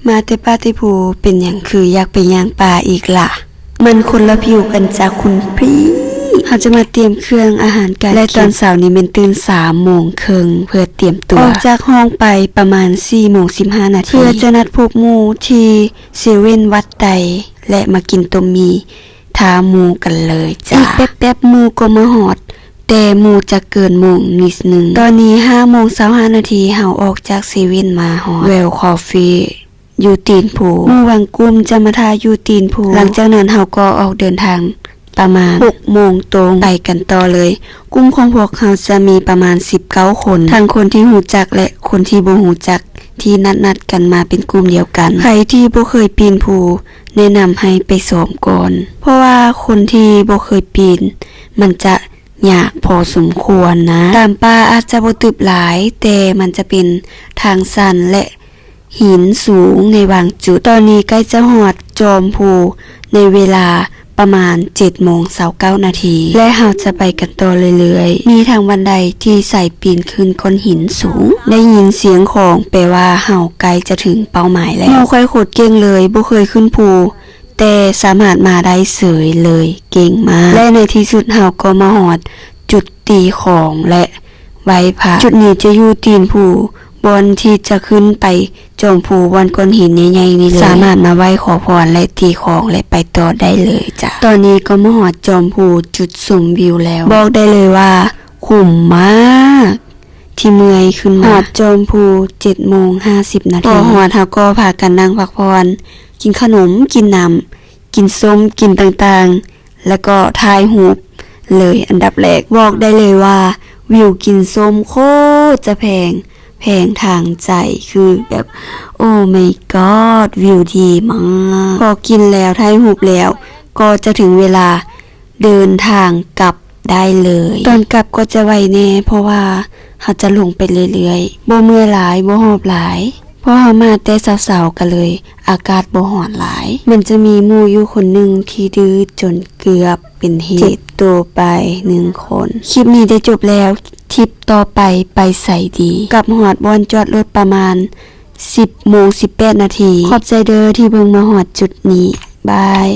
ມາແຕ່ປ່າແຕ່ພູ ເປັນຫຍັງຄືຢາກໄປຍ່າງປ່າອີກລະ? ມັນຄົນລະວິວກັນຈ້າຄຸນພີ່. ເຮົາຈະມາຕຽມເຄື່ອງອາຫານການ ແລະ ກິນ ຕອນເຊົ້ານີ້ແມ່ນຕື່ນສາມໂມງເຄິ່ງເພື່ອຕຽມຕົວ. ອອກຈາກຫ້ອງໄປປະມານສີ່ໂມງສິບຫ້ານາທີ ເພື່ອຈະນັດພົບໝູ່ທີ່ເຊເວັ່ນວັດໄຕ ແລະ ມາກິນຕົ້ມໝີ່ ຖ້າໝູ່ກັນເລີຍຈ້າ. ອີກແປັບໆໝູ່ກໍມາຮອດ, ແຕ່ໝູ່ຈະເກີນໂມງນິດໜຶ່ງ. ຕອນນີ້ຫ້າໂມງຊາວຫ້ານາທີ, ເຮົາອອກຈາກເຊເວັ່ນມາຮອດ Well Coffee ຢູ່ຕີນພູ. ໝູ່ຫວັງກຸ່ມຈະມາຖ້າຢູ່ຕີນພູ. ຫຼັງຈາກນັ້ນເຮົາກໍອອກເດີນທາງປະມານຫົກໂມງຕົງ, ໄປກັນຕໍ່ເລີຍ. ກຸ່ມຂອງພວກເຮົາຈະມີປະມານສິບເກົ້າຄົນ, ທັງຄົນທີ່ຮູ້ຈັກ ແລະ ຄົນທີ່ບໍ່ຮູ້ຈັກ ທີ່ນັດໆກັນມາເປັນກຸ່ມດຽວກັນ. ໃຜທີ່ບໍ່ເຄີຍປີນພູ ແນະນຳໃຫ້ໄປຊ້ອມກ່ອນ, ເພາະວ່າຄົນທີ່ບໍ່ເຄີຍປີນ ມັນຈະຍາກພໍສົມຄວນນະ. ຕາມປ່າອາດຈະບໍ່ຕຶບຫຼາຍ, ແຕ່ມັນຈະເປັນທາງຊັນ ແລະ ຫີນສູງໃນບາງຈຸດ. ຕອນນີ້ໃກ້ຈະຮອດຈອມພູໃນເວລາປະມານເຈັດໂມງຊາວເກົ້ານາທີ ແລະ ເຮົາຈະໄປກັນຕໍ່ເລື້ອຍໆ. ມີທັງບັນໄດທີ່ໃສ່ປີນຂຶ້ນກ້ອນຫີນສູງ. ໄດ້ຍິນສຽງຂອງ ແປວ່າເຮົາໃກ້ຈະເຖິງເປົ້າໝາຍແລ້ວ. ໝູ່ຂ້ອຍໂຄດເກັ່ງເລີຍ, ບໍ່ເຄີຍຂຶ້ນພູ ແຕ່ສາມາດມາໄດ້ເສີຍເລີຍ, ເກັ່ງມາກ. ແລະ ໃນທີ່ສຸດເຮົາກໍມາຮອດຈຸດຕີຂອງ ແລະ ໄຫວ້ພະ. ຈຸດນີ້ຈະຢູ່ຕີນພູ, ບ່ອນທີ່ຈະຂຶ້ນໄປຈອມພູ, ບ່ອນກ້ອນຫີນໃຫຍ່ໆນີ້ເລີຍ. ສາມາດມາໄຫວ້ຂໍພອນ ແລະ ຕີຂອງ ແລະ ໄປຕໍ່ໄດ້ເລີຍຈ້າ. ຕອນນີ້ກໍມາຮອດຈອມພູຈຸດຊົມວິວແລ້ວ. ບອກໄດ້ເລີຍວ່າຄຸ້ມມາກ ທີ່ເມື່ອຍຂຶ້ນມາ. ຮອດຈອມພູເຈັດໂມງຫ້າສິບນາທີ. ພໍຮອດເຮົາກໍພາກັນນັ່ງພັກຜ່ອນ, ກິນຂະໜົມ, ກິນນ້ຳ, ກິນສົ້ມ, ກິນຕ່າງໆ ແລ້ວກໍຖ່າຍຮູບເລີຍອັນດັບແລກ. ບອກໄດ້ເລີຍວ່າວິວກິນສົ້ມໂຄດຈະແພງ, ແພງທາງໃຈ, ຄືແບບ Oh my god ວິວດີມາກ. ພໍກິນແລ້ວ, ຖ່າຍຮູບແລ້ວ, ກໍຈະເຖິງເວລາເດີນທາງກັບ ໄດ້ເລີຍ. ຕອນກັບກໍຈະໄວແດ່ ເພາະວ່າເຮົາຈະລົງໄປເລື້ອຍໆ, ບໍ່ເມື່ອຍຫຼາຍ, ບໍ່ຫອບຫຼາຍ, ເພາະເຮົາມາແຕ່ເຊົ້າໆ ກໍເລີຍອາກາດບໍ່ຮ້ອນຫຼາຍ. ມັນຈະມີໝູ່ຢູ່ຄົນໜຶ່ງທີ່ດື້ຈົນເກືອບເປັນເຫດເຈັບໂຕໄປໜຶ່ງຄົນ. ຄລິບນີ້ໄດ້ຈົບແລ້ວ, ທຣິບຕໍ່ໄປໄປໃສດີ? ກັບຮອດບ່ອນຈອດລົດປະມານສິບໂມງສິບແປດນາທີ. ຂອບໃຈເດີ້ທີ່ເບິ່ງມາຮອດຈຸດນີ້. ບາຍ.